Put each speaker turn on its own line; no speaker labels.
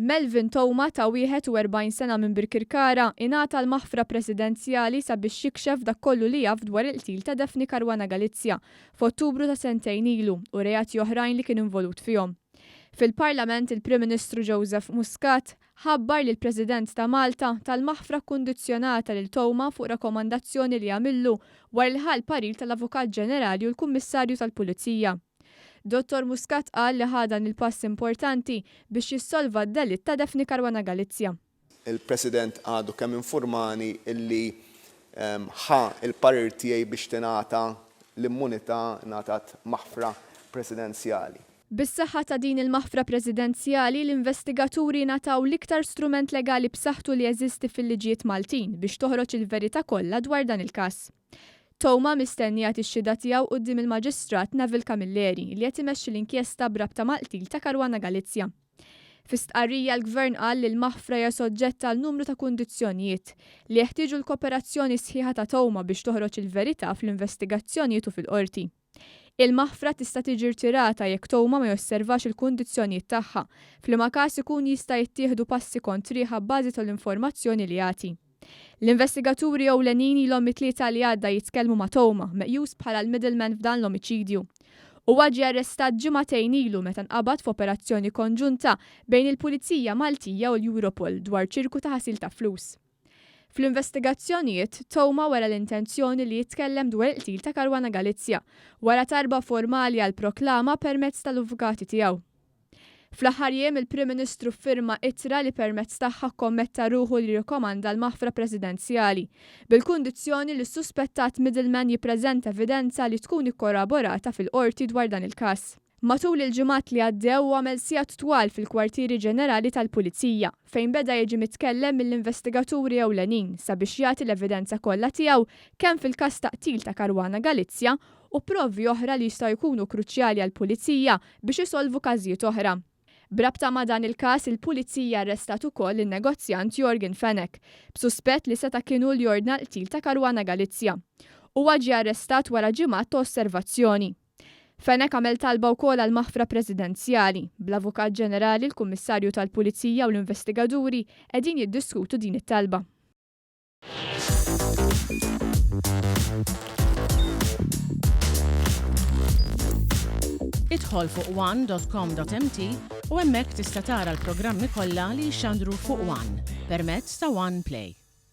Melvin Theuma ta' 41 sena minn Birkirkara ingħata l-maħfra presidenzjali sabiex jikxef dak kollu li jaf dwar il-qtil ta' Daphne Caruana Galizia f'Ottubru ta' sentejn ilu u reati oħrajn li kien involut fihom. Fil-Parlament il-Prim Ministru Joseph Muscat ħabbar li l-President ta' Malta ta l-maħfra kkundizzjonata lil Theuma fuq rakkomandazzjoni li għamillu wara li ħa l-parir tal-Avukat Ġenerali u l-Kummissarju tal-Pulizija. Dottor Muscat qal li ħa dan il-pass importanti biex jissolva d-delitt ta' Daphne Caruana Galizia.
Il-President għadu kemm infurmani li ħa l-parir tiegħi biex tingħata l-immunità, ngħatat maħfra presidenzjali.
Bis-saħħa ta' din il-maħfra presidenzjali, l-investigaturi ngħataw l-iktar strument legali b'saħħtu li jeżisti fil-liġijiet Maltin biex toħroġ il-verità kollha dwar dan il-każ. Theuma mistenni jagħti x-xhieda tiegħu quddiem il-Maġistrat Neville Camilleri li qed imexxi l-inkjesta b'rabta mal-qtil ta' Caruana Galizia. Fi stqarrija l-Gvern qal li l-maħfra hija soġġetta għal numru ta' kundizzjonijiet li jeħtieġu l-koperazzjoni sħiħa ta' Theuma biex toħroġ il-verità fl-investigazzjonijiet u fil-Qorti. Il-maħfra tista' tiġi rtirata jekk Theuma ma josservax il-kundizzjonijiet tagħha, f'liema każ ikun jista' jittieħdu passi kontrih abbażi tal-informazzjoni li jagħti. L-investigaturi ewlenin ilhom mit-Tlieta li għadda jitkellmu ma' Theuma, meqjus bħala l-middleman f'dan l-omiċidju. Huwa ġie arrestat ġimagħtejn ilu meta nqabad f'operazzjoni konġunta bejn il-Pulizija Maltija u l-Europol dwar ċirku ta' ħasil ta' flus. Fl-investigazzjonijiet, Theuma wera l-intenzjoni li jitkellem dwar il-qtil ta' Caruana Galizia, wara talba formali għal proklama permezz tal-avukati tiegħu. Fl-aħħar jiem il-Prim Ministru ffirma ittra li permezz tagħha kkommetta ruħu li jirrikomanda l-maħfra presidenzjali, bil-kundizzjoni li s-suspettat middleman jippreżenta evidenza li tkun ikkorraborata fil-Qorti dwar dan il-każ. Matul il-ġimgħat li għaddew hu għamel sigħat twal fil-kwartieri ġenerali tal-Pulizija, fejn beda jiġi mitkellem mill-investigaturi ewlenin sabiex jagħti l-evidenza kollha tiegħu kemm fil-każ ta' qtil ta' Caruana Galizia u provi oħra li jistgħu jkunu kruċjali għall-Pulizija biex isolvu każijiet oħra. B'rabta ma' dan il-każ il-Pulizija arrestat ukoll lin-negozjant Yorgen Fenech, b'suspett li seta' kien hu li ordna l-qtil ta' Caruana Galizia. Huwa ġie arrestat wara ġimgħat ta' osservazzjoni. Fenech għamel talba wkoll għal maħfra presidenzjali, bl-Avukat Ġenerali, l-Kummissarju tal-Pulizija u l-investigaduri qegħdin jiddiskutu din it-talba.
Idħol fuq one.com.mt u hemmhekk tista' tara l-programmi kollha li jixxandru fuq One permezz ta' One Play.